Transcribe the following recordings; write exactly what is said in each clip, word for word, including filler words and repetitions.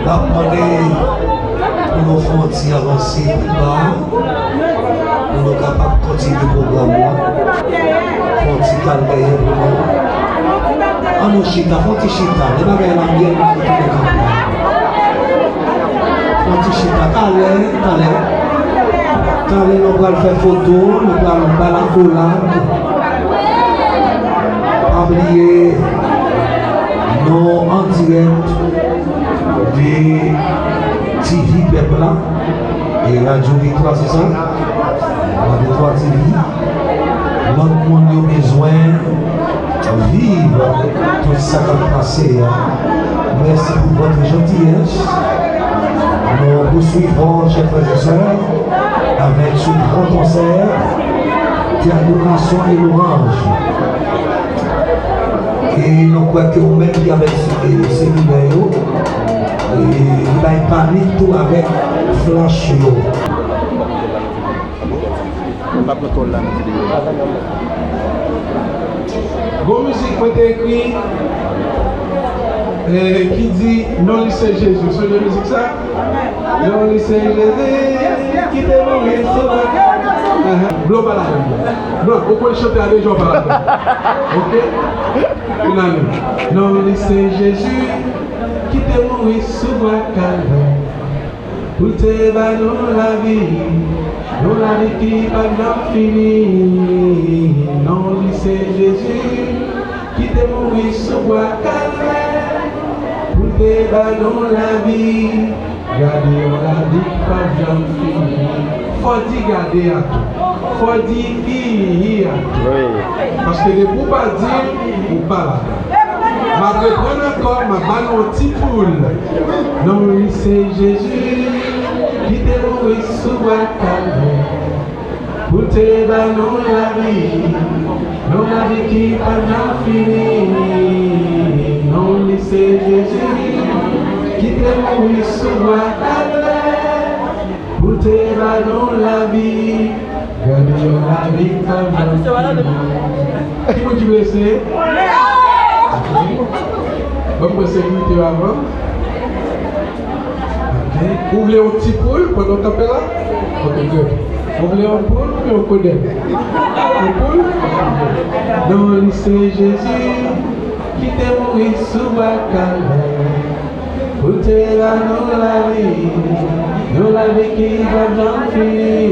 N ap mande pou nou fè yon ti avanse pi ba, pou nou kapab kontinye pwogram nan. Fè yon ti kal dèyè pou nou. Ann nou chita, fè yon ti chita. Lè bagay la byen, nou tounen kanpe. Fè yon ti chita. Talè, talè. Talè, nou pral fè foto, nou pral bay lakolad. Pa bliye, nou an dirèk de T V Pèp la e Radyo Viktwa, se sa? Radyo Viktwa T V. Lòt moun yo bezwen viv tout sa k ap pase a. Mèsi pou vòt jantiyès. Nou pousuivons, chè frè e sè, avèk ce grand concert de adoration et louange. E nou kwè ke ou menm ki avèk se-, e, selilè yo, e, li bay panik tou avèk flach yo. N ap pran kòl la nan videyo a. Gon mizik mwen te ekri, e, ki di, non li se Jezi. Sonje mizik sa? Non li se Jezi ki te mouri sou bwa. Ahan. Blo pa ladann. Non, ou konn chante a deja, ou pa ladann. Oke? Vin ale. Non li se Jezi ki te mouri sou bwa Kalvè pou l te ba nou lavi, yon lavi ki p ap janm fini. Non li se Jezi ki te mouri sou bwa Kalvè pou l te ba nou lavi. Gade yon lavi k p ap janm fini. Fò di gade a tou. Fò di hi hi a tou. Wi. Paske depi w pa di l, ou pa ladan. M ap reprann ankò, m ap ba nou yon ti poul. Non li se Jezi ki te mouri sou bwa Kalvè pou l te ba nou lavi, yon lavi ki p ap janm fini. Non li se Jezi ki te mouri sou bwa Kalvè pou l te ba nou lavi. Gade yon lavi k ap janm fini. Ki moun ki blese? Ok. Ban m pran sekirite yo avan. Ok. Ou vle yon ti poul pandan w kanpe la? Ok, good. Ou vle yon poul oubyen yon kodèl? Yon poul? Ok, good. Non li se Jezi ki te mouri sou bwa Kalvè pou l te ba nou lavi, yon lavi ki p ap janm fini.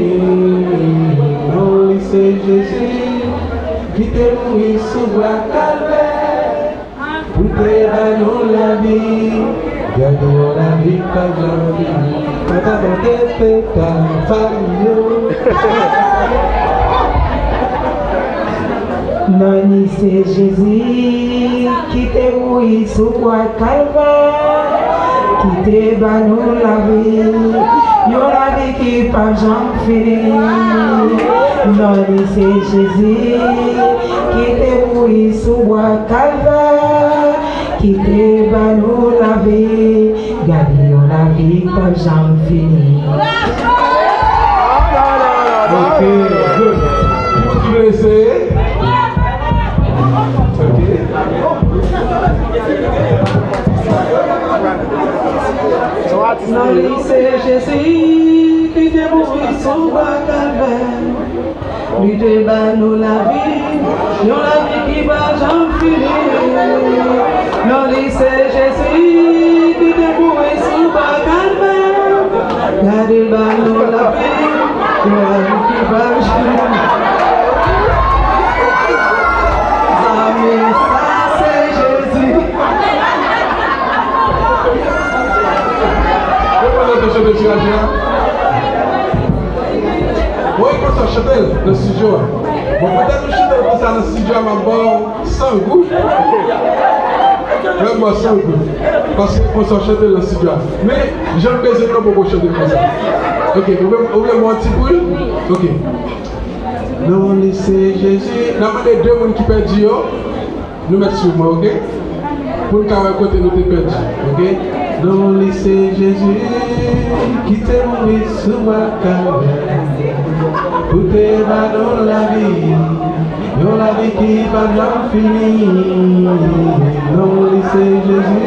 Non li se Jezi ki te mouri sou bwa Kalvè pou l te ba nou lavi. Gade yon lavi k ap janm fini. Peta pete peta fayo. Non li se Jezi ki te mouri sou kwa Kalvè, ki te ba nou lavi, yon lavi ki p ap janm fini. Non li se Jezi ki te mouri sou bwa Kalvè, ki te ba nou lavi. Gade yon lavi k p ap janm fini. Ok, good. Ki moun ki vle eseye? Ok. Non li se Jezi ki te mouri sou bwa Kalvè. Li te ba nou lavi, yon lavi ki pa janm fini. Non li se Jezi ki te mouri sou bwa Kalvè. Gade l ba nou lavi, yon lavi ki pa janm fini. Zanmi, sa se Jezi. Yo pa nan te chante ti raje a? Bon, e konsa, chante l nan estidyo a. Bon, petèt ou chante l konsa nan estidyo a, m ap ba w san goud. Mwen ba w san goud. Paske konsa, chante l nan estidyo a. Men, jan m bezwen l, nou poko chante l konsa. Ok, ou vle, ou vle m ba w ti poul? Ok. Non li se Jezi. N a mande de moun ki pèdi yo. Nou mèt swiv mwen, ok? Pou n ka wè kote nou te pèdi, ok? Non li se Jezi ki te mouri sou bwa Kalvè pou te ba nou lavi, yon lavi ki pa janm fini. Non li se Jezi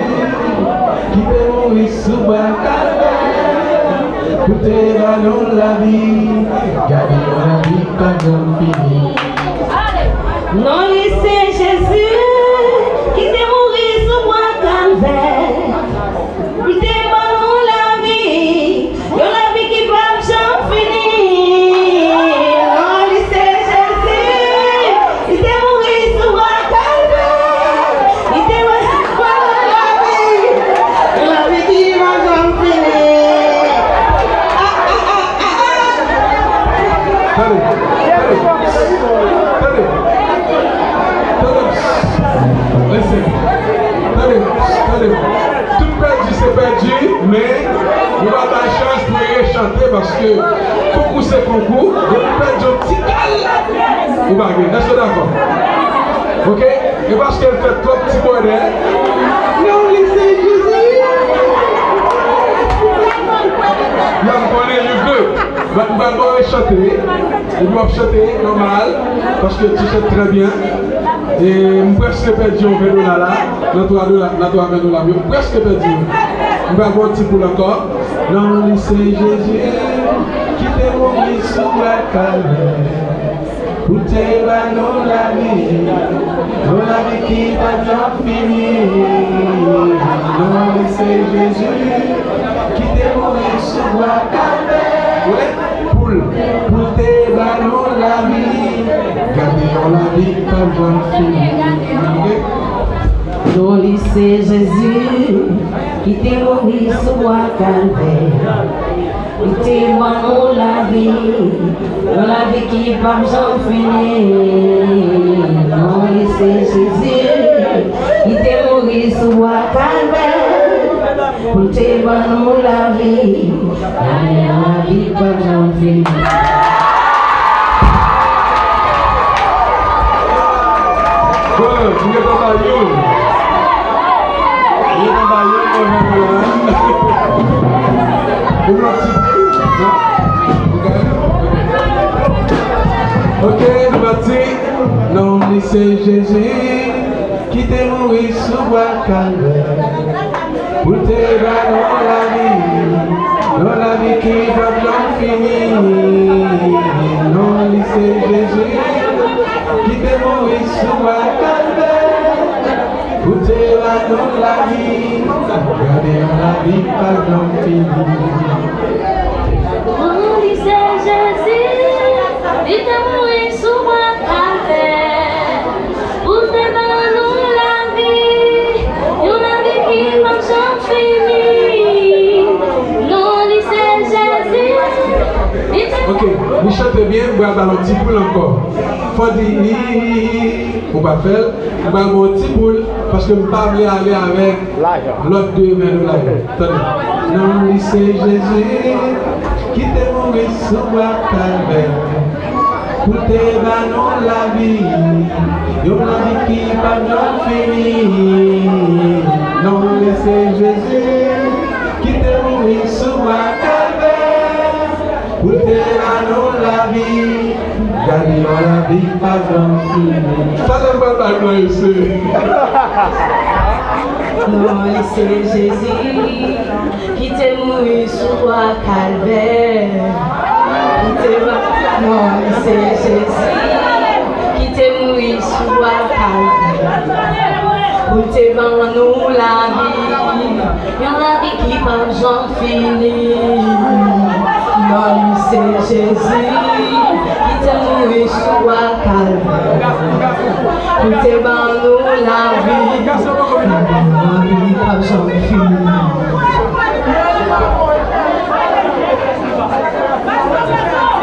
Ki te mouri sou bwa Kalvè pou te ba nou lavi. Gade yon lavi k pa janm fini. Non li se Jezi ki te mouri sou bwa Kalvè. Li te ban nou lavi, yon lavi ki p ap janm fini. Non li se Jezi, li te mouri sou bwa Kalvè. Li te resevwa lavi, yon lavi ki p ap janm fini. Ah, ah, ah, ah, ah. Tande, tande, tande, tande, listen, tande, tande. Tout pèdi se pèdi, men nou va bay chans pou yo rechante paske konkou se konkou. Depi w pèdi yon ti kal, ou pa gen. Èske w dakò? Oke? E paske l fè twòp ti bòdè. Non li se Jezi. Yam konnen you good. But m pral ba w rechante. Epi w ap chante nòmal, paske tu chantes très bien. E m prèske pèdi yon ven dola la, nan twa dola, nan twa ven dola m yo, m prèske pèdi yo. M pral ba w ti poul ankò. Non li se Jezi ki te mouri sou bwa Kalvè pou te ba nou lavi, yon lavi ki p ap janm fini. Non li se Jezi ki te mouri sou bwa Kalvè. Wi. Pou l, pou l te ba nou lavi. Gade yon lavi k p ap janm fini. Oke? Non li se Jezi ki te mouri sou bwa Kalvè. Li te ban nou lavi, yon lavi ki p ap janm fini. Non li se Jezi ki te mouri sou bwa Kalvè. Pou l te ban nou lavi, lavi, lavi k p ap janm fini. Bon, nou gentan bay youn. Nou gentan bay youn, mwen menm la. Ou lòt ti, non? Ou gade? Ok, nou pati. Non li se Jezi ki te mouri sou bwa Kalvè. Pou l te ba nou lavi, yon lavi ki p ap janm fini. Non li se Jezi, ki te mouri sou bwa Kalvè. Pou l te ba nou lavi, gade yon lavi k p ap janm fini. Non li se Jezi, li te mouri sou bwa Kalvè. Pou l te ban nou lavi, yon lavi ki p ap janm fini. Non li se Jezi. Li te... Ok, li chante byen, m pral ba l yon ti poul ankò. Fò di, ou pa fè l, m pral ba w yon ti poul, paske m pa vle ale avèk lòt de ven dola yo. Tande. Non li se Jezi ki te mouri sou bwa Kalvè. Pou l te ba nou lavi, yon lavi ki p ap janm fini. Non li se Jezi ki te mouri sou bwa Kalvè. Pou l te ba nou lavi, gade yon lavi k pa janm fini. Talè m pral bay mwen, mesye. Non li se Jezi ki te mouri sou bwa Kalvè. Li te ba, non li se Jezi ki te mouri sou bwa Kalvè. Pou l te ban nou lavi, yon lavi ki p ap janm fini. Non li se Jezi ki te mouri sou bwa Kalvè. Pou l te ban nou lavi, lavi k ap janm fini.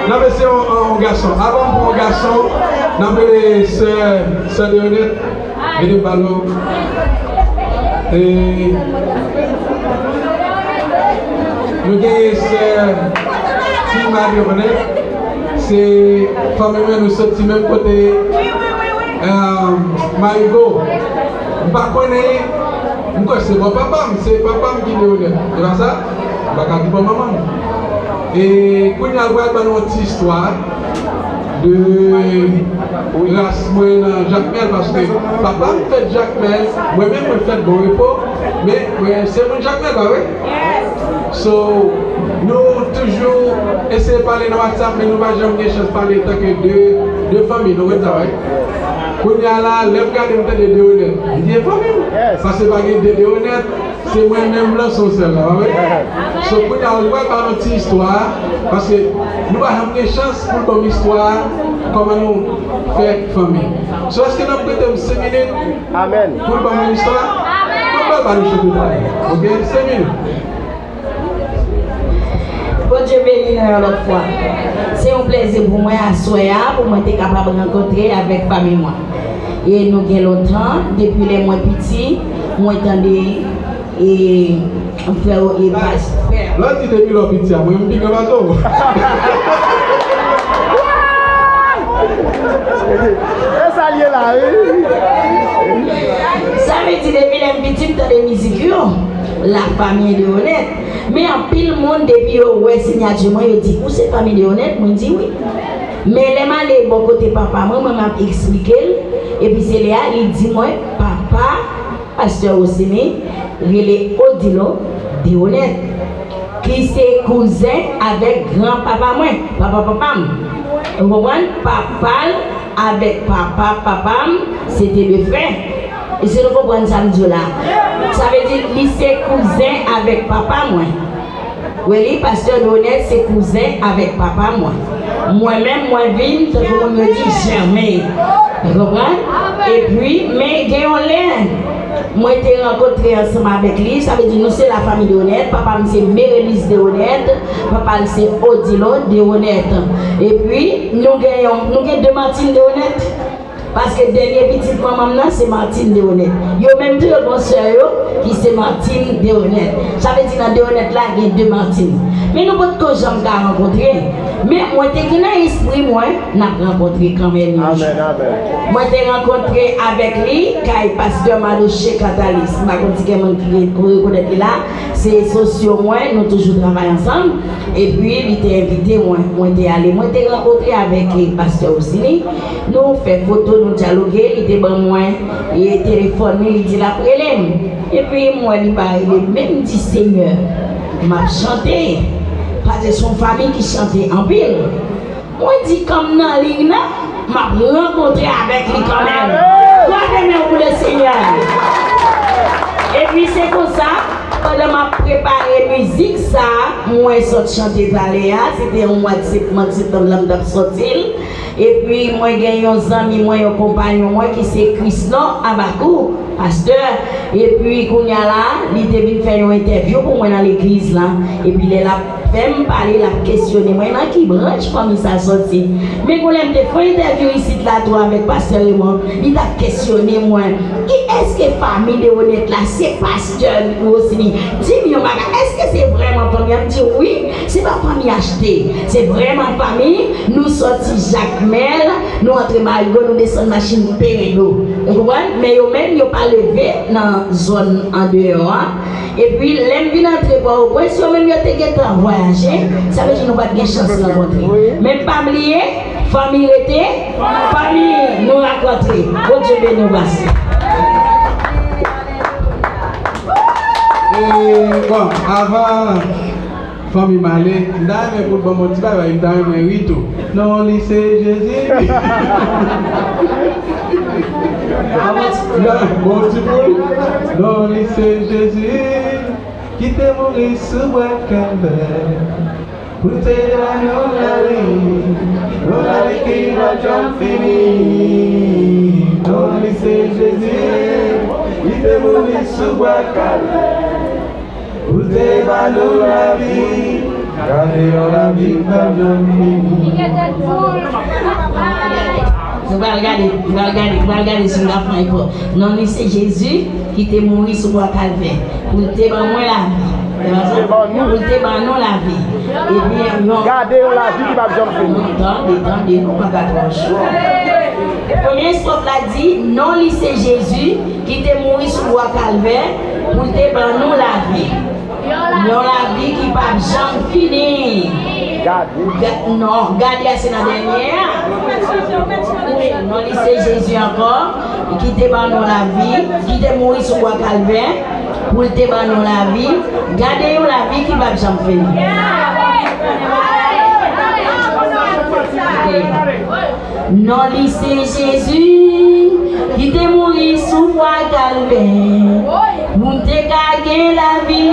N ap eseye yon, yon gason. Avan m pran yon gason, n ap rele sè, sè Deonèt. Vini, balo. E, nou genyen sè Ti Marie René. Se fanmi mwen, nou soti menm kote, eh, Marigo. M pa konnen, m kwè se bò papa m, se papa m ki Deonèt. E pa sa? M pa ka di bò manman m. E kounye a, l pral ban nou yon ti istwa. de ras mwen nan Jakmèl, paske papa m fèt Jakmèl, mwen menm mwen fèt Bon Repo, men mwen se moun Jakmèl, pa vre? So, nou toujou eseye pale nan WhatsApp, men nou pa janm gen chans pale tanke de, de fanmi, nou konn sa, wi? Kounye a la, lè m gade, m tande de Onèt. M di, e fanmi m. Paske pa gen de de Onèt, se mwen menm lan, se yon sèl la, pa vre? So, kounye a, ou pral ba nou ti istwa, paske nou pa janm gen chans pou l ban m istwa, kòman nou fè fanmi. So, èske n ap prete m senk minit Amèn. Pou l ban mwen istwa? Mwen pral ba nou chante talè. Ok? Senk minit. Bondye beni nou yon lòt fwa. Se yon plezi pou mwen aswè a, pou mwen te kapab rankontre avèk fanmi mwen. E nou gen lontan, depi lè mwen piti, mwen tande e frè yo e pas frè. Lè w di depi lè w piti a, mwen m pi gran pase w. E sa l ye la, wi. Sa vle di depi lè m piti, m tande mizik yo, la famille de Onèt. Men anpil moun, depi yo wè siyati mwen, yo di, ou se famille de Onèt? Mwen di wi. Men lè m ale bò kote papa mwen, mwen m ap eksplike l, epi se lè a li di mwen, papa Pastè Rosiny rele Odilo Deonèt, ki se kouzen avèk granpapa mwen, papa papa m. Ou konprann? Papa l avèk papa papa m, se te de frè. Èske nou konprann sa m di w la? Sa vle di, li se kouzen avèk papa mwen. Wi, li, pastè Deonèt se kouzen avèk papa mwen. Mwen menm, mwen vin, tankou moun yo di, jèmen. Ou konprann? Epi, men gen yon lè, mwen te rankontre ansanm avèk li, sa vle di nou se la famille Deonèt, papa m se Merelis Deonèt, papa l se Odilo Deonèt. Epi, nou gen yon, nou gen de Martine Deonèt. Paske dènye pitit manman m nan se Martine Deonèt. Yo menm tou yo gon sè yo ki se Martine Deonèt. Sa vle di nan Deonèt la gen de Martine. Men nou potko janm ka rankontre. Men mwen te gen nan espri mwen n ap rankontre kanmenm yon jou. Amèn, amèn. Mwen te rankontre avèk li kay pastè Madoche Katalis. M pa konn si gen moun ki re-, ki rekonèt li la. Se sosyo mwen, nou toujou travay ansanm. Epi, li te envite mwen. Mwen te ale. Mwen te rankontre avèk, eh, pastè Rosiny. Nou fè foto, nou dyaloge. Li te ban mwen, eh, telefòn li, li di l ap rele m. Epi, m wè li pa rele m. Men m di, Senyè, m ap chante. Paske se yon fanmi ki chante anpil. Mwen di, kan m nan liy nan, m ap rankontre avèk li kanmenm. Leve men w pou Lesenyè. Epi se konsa, pandan m ap prepare mizik sa a, mwen sot chante talè a, se te yon mwa de sep-, mwa de septanm la m t ap sòti l. Epi mwen gen yon zanmi mwen, yon konpayon mwen ki se Krisnon Abakou. Pastè, epi kounye a la, li te vin fè yon entèvyou pou mwen nan legliz la. Epi lè l ap fè m pale, l ap kesyone mwen, nan ki branch fanmi sa sòti? Men gon lè m te fè yon entèvyou isit la tou avèk pastè Raymond, li t ap kesyone mwen, ki èske fanmi Deonèt la, se pastè Rosiny? Di m yon bagay, èske se vrèman fanmi an? M di wi, se pa fanmi achte, se vrèman fanmi, nou sòti Jakmèl, nou antre Marigo, nou desann machin Peredo. Ou konprann? Men yo menm, yo pa leve nan zòn andeyò a. Epi, lè m vin antre Pòtoprens, yo menm, yo te gentan vwayaje. Sa vle di nou pa t gen chans rankontre. Men pa bliye, fanmi rete fanmi, nou rakontre. Bondye beni w, pastè. E, bon, avan fanmi m ale, m ta renmen pou l ban m yon ti bagay, m ta renmen ri tou. Non li se Jezi. Bon ti poul. Non li se Jezi ki te mouri sou bwa Kalvè pou te ba nou lavi, yon lavi ki pa janm fini. Non li se Jezi ki te mouri sou bwa Kalvè. Ou te ba nou lavi, gade yon lavi k p ap janm fini. Nou pral gade, nou pral gade, nou pral gade si nou ka fè yon efò. Non li se Jezi ki te mouri sou bwa Kalvè pou l te ban mwen lavi. Se pa sa? Pou l te ban nou lavi. Epi yon... Gade yon lavi ki p ap janm fini. Tande, tande, nou pa ka twò cho. Premye estwòf la di, non li se Jezi ki te mouri sou bwa Kalvè pou l te ban nou lavi. Yon lavi ki p ap janm fini. Ga- non, gade a se nan dènye a. Wi, non li se Jezi ankò, ki te ban nou lavi, ki te mouri sou bwa Kalvè, pou l te ban nou lavi. Gade yon lavi ki p ap janm fini. Ok. Non li se Jezi ki te mouri sou bwa Kalvè pou m te ka gen lavi.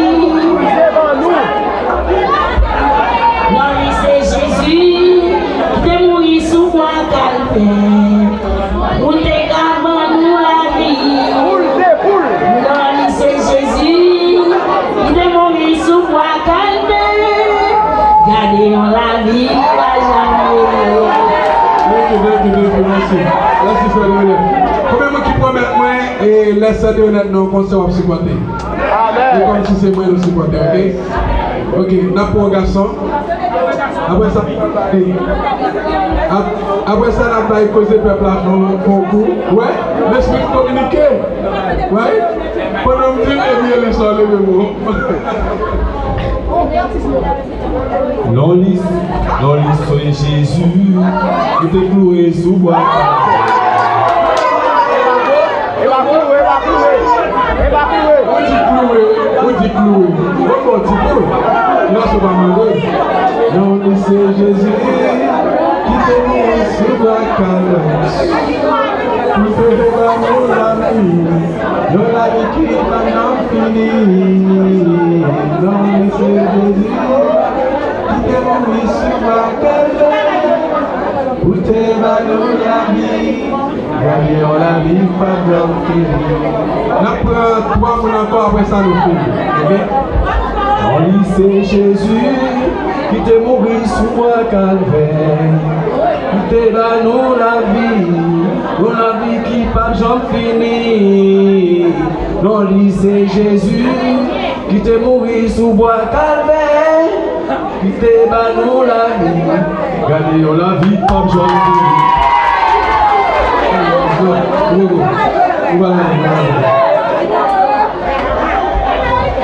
Non li se Jezi ki te mouri sou bwa Kalvè pou l te ka ban nou lavi. Non li se Jezi ki te mouri sou bwa Kalvè. Gade yon lavi ki pa janm fini. Thank you, thank you, thank you, mèsi. Mèsi, sè Leonèt. Konbyen moun ki pwomèt mwen, e, lè sè Leonèt nan yon konsè w ap sipòte? Amèn. E kòmsi se mwen nou sipòte, ok? Ok, n ap pran yon gason. Apre sa, e, ap- apre sa, n ap bay koze pèp la fon, fon kou. Wè, lespri kominike. Wè, pandan m di l, epi lespri leve mo. Non li, non li se Jezi, ki te kloure sou bwa. E pa kloure, e pa kloure, e pa kloure. Ou di kloure, ou di kloure. Ou bon ti kou. Lè sou pa mande. Non li se Jezi, ki te mouri sou bwa Kalvè. Pou te ban nou lavi. Yon lavi ki pa janm fini. Non li se Jezi ki te mouri sou bwa Kalvè pou te ban nou lavi. Gade yon lavi k pa janm fini. N ap pran twa moun ankò, apre sa nou fini. Ok? Non li se Jezi ki te mouri sou bwa Kalvè. Li te ban nou lavi, yon lavi ki p ap janm fini. Non li se Jezi ki te mouri sou bwa Kalvè, ki te ban nou lavi. Gade yon lavi k p ap janm fini.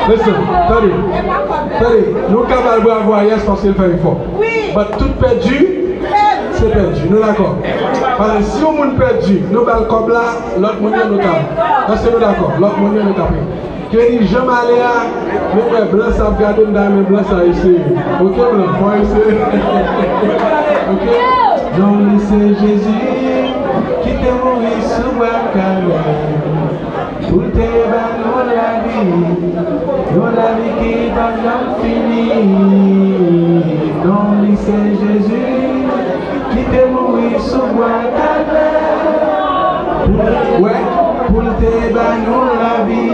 Listen, tande, tande, nou ka ba l bravo a Yes paske l fè efò. But tout pèdi, se pèdi. Nou dakò? Paske si yon moun pèdi, nou ba l kòb la, lòt moun yo nou ka. Èske nou dakò? Lòt moun yo nou ka peye. Kè li janm ale a, nou wè blan sa ap gade m, ta renmen blan sa eseye. Ok, blan, fò eseye. Ok? Non li se Jezi ki te mouri sou bwa Kalvè. Pou te ban nou lavi, yon lavi ki p ap janm fini. Non li se Jezi ki te mouri sou bwa Kalvè. Pou, wè, pou l te ban nou lavi.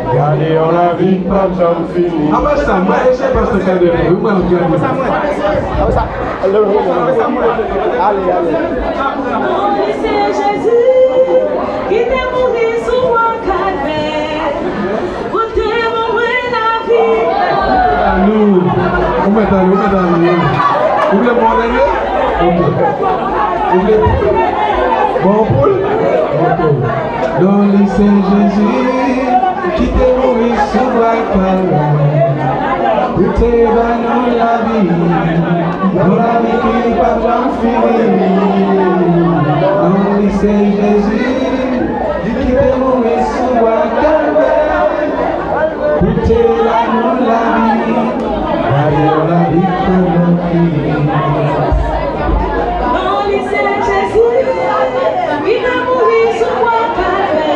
Gade yon lavi k p ap janm fini. Apre sa, mwen eseye pastè Kalvè pou mwen, mwen ap gade. Apre sa, ale, ale. Non li se Jezi ki te mouri sou bwa Kalvè pou te ban mwen lavi. Alou, ou mèt ale, ou mèt ale. Ou vle bon dènye? Ok. Ou vle poul? Bon poul? Ok. Non li se Jezi ki te mouri sou bwa Kalvè pou te ban nou lavi, yon lavi ki p ap janm fini. Non li se Jezi ki te mouri sou bwa Kalvè pou te ban nou lavi. Gade yon lavi k pa janm fini. Non li se Jezi ki te mouri sou bwa Kalvè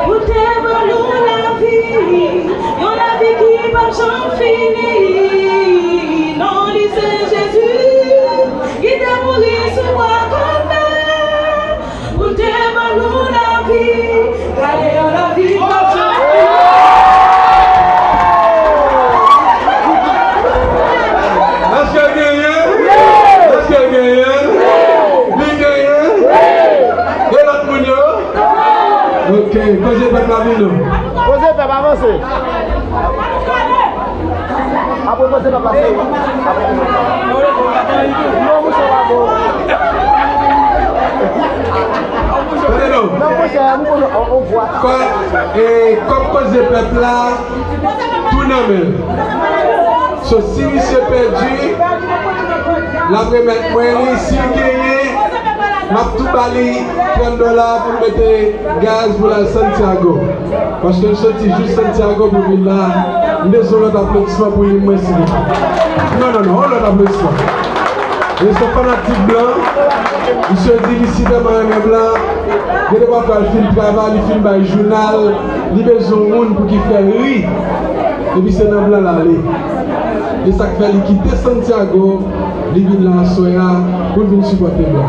pou te ban nou lavi, yon lavi ki p ap janm fini. Non li se Jezi ki te mouri sou bwa Kalvè pou te ban nou lavi. Gade yon lavi k ap janm fini. Èske l genyen? Èske l genyen? Li genyen? E lòt moun yo? Ok, koze pèp la vin non. Koze pèp avanse. Apre koze pèp la se. Non, mouche pa bon. Tande non. Non, mouche, mouche, on, on voit. Kò, e, kòb koze pèp la, tou nan men l. So, si misye pèdi, l ap remèt mwen li. Si l genyen, m ap tou ba li trant dòla pou l mete gaz pou l al Santiago. Paske l soti jis Santiago pou vin la. M bezwen yon lòt aplodisman pou li, mwen, silvouplè. Non, non, non, yon lòt aplodisman. E se fanatik blan. Misye di li si tèlman renmen blan. Gen de pafwa l fin travay, li fin bay jounal, li bezwen yon moun pou ki fè l ri. Epi se nan blan l ale. E sa k fè li kite Santiago, li vin la aswè a pou l vin sipòte blan.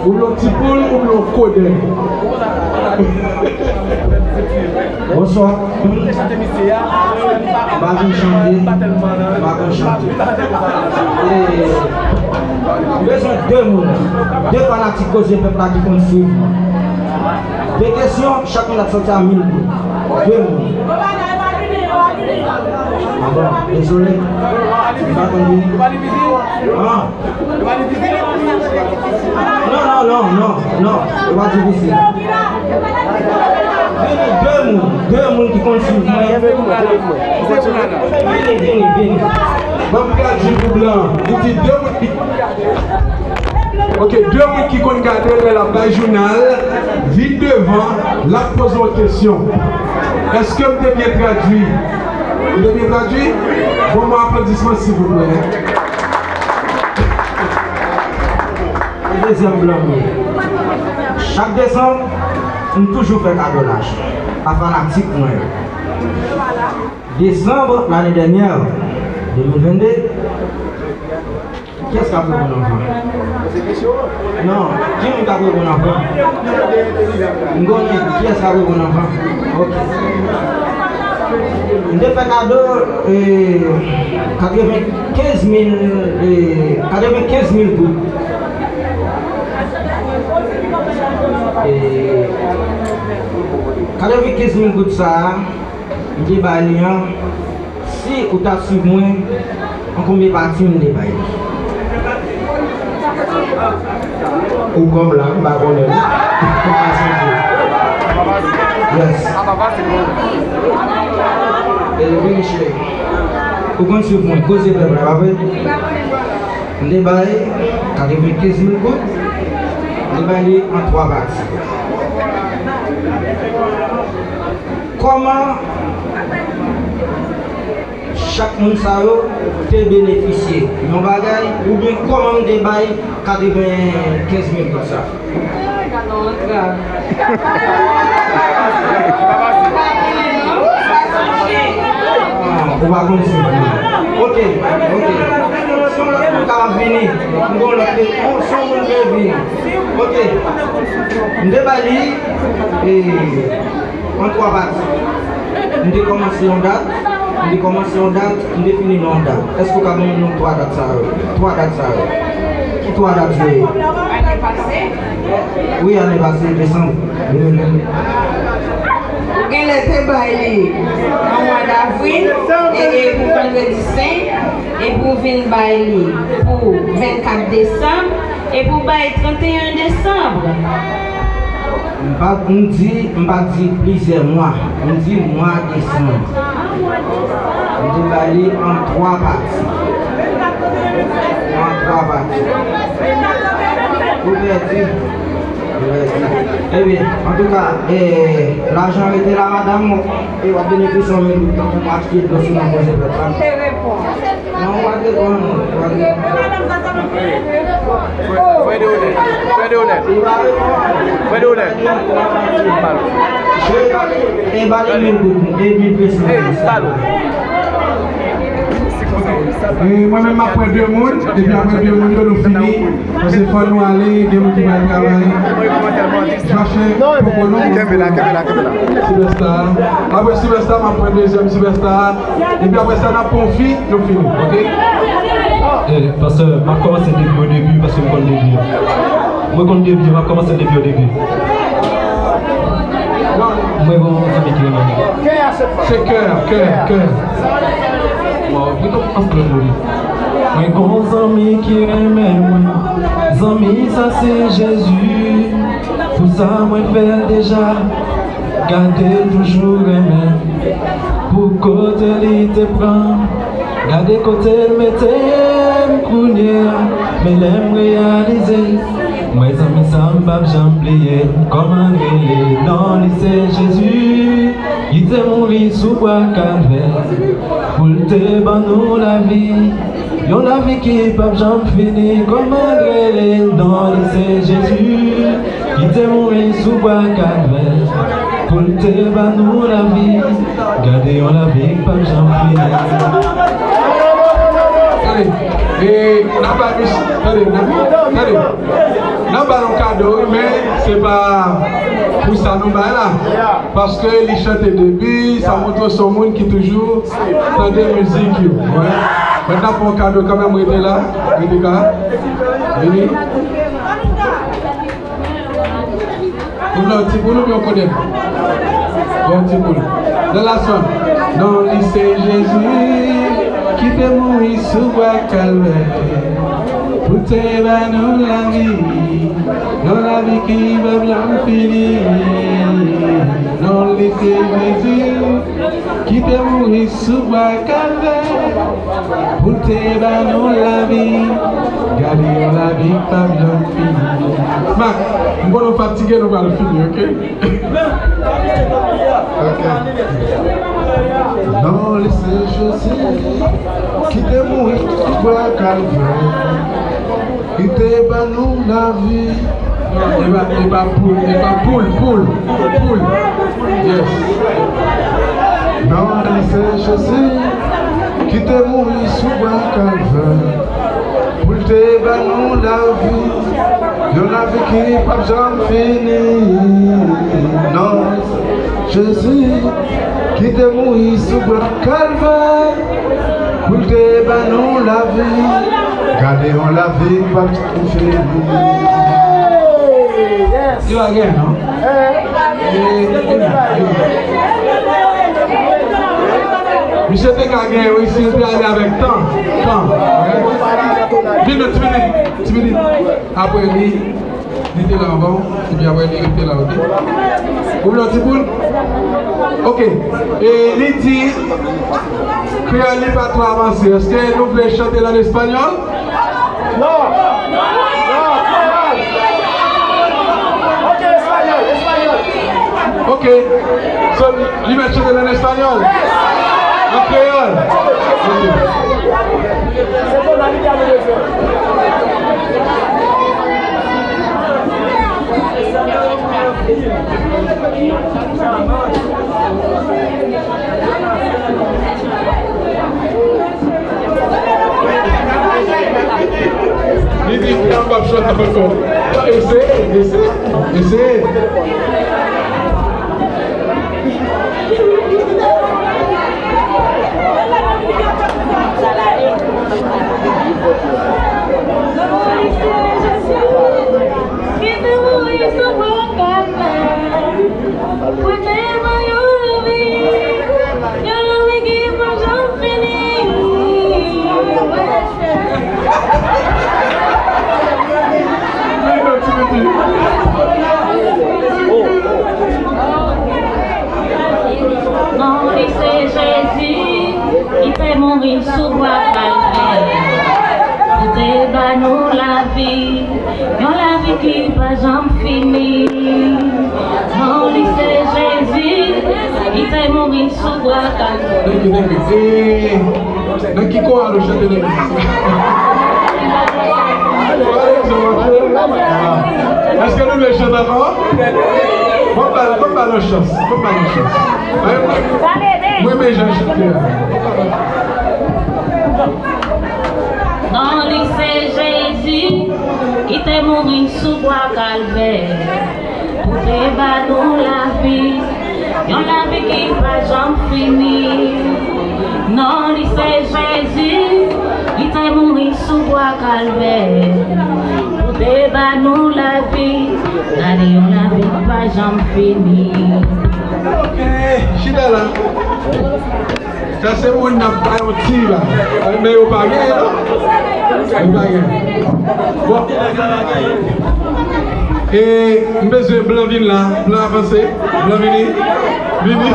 Ou vle yon ti poul, ou vle yon kodèy? Bonswa. M pa vin chante, m pa konn chante. E, m bezwen de moun, de fanatik Koze Pèp la ki konn swiv mwen. De kesyon, chak moun ap sòti a mil goud. De moun. Ah bon, dezole. M pa konn vini. Ah. Non, non, non, non, non. Yo pa difisil. Vini, de moun, de moun ki konn swiv mwen. Vini, vini, vini. Ban m tradui pou blan. Li di de moun ki, ok, de moun ki konn gade l lè l ap bay jounal, vin devan, l ap poze w kesyon. Èske m te byen tradui? M te byen tradui? Bon, mwen aplodisman, silvouplè. E dezyèm blan m ye. Chak desanm, m toujou fè kado lajan a fanatik mwen yo. Desanm lane dènyè, de mil vennde, kiyès k ap reponn anvan? Non, ki moun k ap reponn anvan? M konnen kiyès k ap reponn anvan. Ok. M te fè kado, e, katrevenkenz mil, e, katrevenkenz mil goud. E, katrevenkenz mil goud sa a, m te bay li an, si ou ta swiv mwen, an konbyen pati m te bay li? Ou kòm la, m pa konnen. M pa sonje. Yes. E, vini cheri. Ou konn swiv mwen, Koze Pèp la, pa vre? M te bay katrevenkenz mil goud. M te bay li an twa pati. Kòman chak moun sa yo te benefisye yon bagay, oubyen kòman m te bay katrevenkenz mil goud sa? Ah, ou pa konn swiv mwen. Ok, ok. Si yon lòt moun ka vini, m gon lòt, se yon moun ki vini. Ok. M te bay li, e, an twa pati. M te kòmanse yon dat, m te kòmanse yon dat, m te fini nan yon dat. Èske w ka ban m non twa dat sa yo? Twa dat sa yo. Ki twa dat yo ye? Ane pase? Wi, ane pase, desanm de mil vennde. Ou genlè te bay li nan mwa davril, e, e pou vandredi sen, e pou vin bay li pou vennkat desanm, e pou bay tranteyen desanm. M pa, m di, m pa di plizyè mwa, m di mwa desanm. M te ba li an twa pati. An twa pati. Ou pèdi. Ou pèdi. Ebyen, antouka, eh, lajan rete la, madanm, e w ap benefisye yon minit tan pou achte dlo sou non Koze Pèp la. Non, ou pa t reponn, ou pa t reponn. Frè de onèt, frè de onèt, frè de onèt. E ba li mil goud, e mil peso. E, mwen menm, m ap pran de moun, epi apre de moun yo, nou fini. Paske fò nou ale, gen moun ki pral travay. Joachim, poko non. Kenbe la, kenbe la, kenbe la. Sylvester. Apre Sylvester, m ap pran dezyèm Sylvester. Epi apre sa, n ap pran yon fi, nou fini, ok? Eh, pastè, m ap kòmanse depi o debi, paske m konn debi a. Mwen konn debi a, m ap kòmanse depi o debi. Mwen gon zanmi ki renmen mwen. Se kè, kè, kè. Waw, mwen konn anpil moun. Mwen gon zanmi ki renmen mwen. Zanmi sa se Jezi. Pou sa mwen fè l deja. Gade l toujou renmen. Pou kote li te pran. Gade kote l mete m kounye a, men lè m reyalize, m wè zanmi sa m p ap janm bliye l. Kòman l rele? Non li se Jezi, ki te mouri sou bwa Kalvè, pou l te ban nou lavi, yon lavi ki p ap janm fini. Kòman l rele? Non li se Jezi, ki te mouri sou bwa Kalvè, pou l te ban nou lavi. Gade yon lavi k p ap janm fini. Tande, e, n ap bay mis-, tande, n ap, tande, n ap ba l yon kado, wi, men se pa pou sa nou bay la. Paske li chante depi, sa montre se yon moun ki toujou tande mizik yo. Wè. Mwen t ap fè yon kado kanmenm, rete la, rete ka. Vini. Ou nan ti boul ou byen w konnen? Bon ti boul. The last one. Non li se Jezi ki te mouri sou bwa Kalvè pou te ba nou lavi, yon lavi ki p ap janm fini. Non li se Jezi ki te mouri sou bwa Kalvè pou l te ba nou lavi. Gade yon lavi k p ap janm fini. Mak, m konnen w fatige, nou pral fini, oke? Oke. Non li se Jezi ki te mouri sou bwa Kalvè. Li te ban nou lavi. Non, e pa, e pa poul, e pa poul, poul, poul. Yes. Non li se Jezi ki te mouri sou bwa Kalvè pou l te ban nou lavi, yon lavi ki p ap janm fini. Non Jezi ki te mouri sou bwa Kalvè pou l te ban nou lavi. Gade yon lavi k p ap fini. Li pa gen non. Misye te ka gen wi si l te ale avèk tan. Tan. Vin non, ti minit, ti minit. Apre li, li te la anvan w, epi apre li rete la, oke? Ou vle yon ti boul? Oke. E li di, kreyòl li pa twò avanse. Èske nou vle chante l an espanyòl? Non. Non. Oke, espanyòl, espanyòl. Oke. So, li mèt chante l an espanyòl? An kreyòl? Oke. Se tonalite a nou bezwen. Li di, "Mwen p ap chante ankò." Eseye, eseye, eseye. Pou te ban yon lavi, yon lavi ki p ap janm fini. Non li se Jezi ki te mouri sou bwa Kalvè pou te ba nou lavi. Yon lavi ki pa janm fini. Non li se Jezi ki te mouri sou bwa Kalvè. Thank you, thank you. E nan ki kowal ou chante nan legliz? Èske nou vle chante ankò? Bon, ban, bon, ban nou chans. Bon, ban nou chans. Mwen, mwen, mwen renmen jan chante a. Non li se Jezi ki te mouri sou bwa Kalvè pou te ba nou lavi, yon lavi ki pa janm fini. Non li se Jezi ki te mouri sou bwa Kalvè pou te ba nou lavi, gade yon lavi ki pa janm fini. Ok, chita la. Sa se moun n ap bay yon ti la. Men yo pa gen, non? Yo pa gen. Bon. E m bezwen blan vin la. Blan avanse. Blan vini. Vini.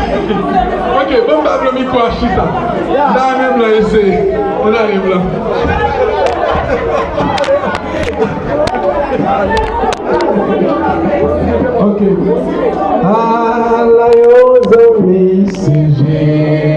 Yo Ok, ban m ba Blan mikwo a chita. N ta renmen Blan eseye. N ta renmen Blan. Ok. Ala yo zanmi, se je.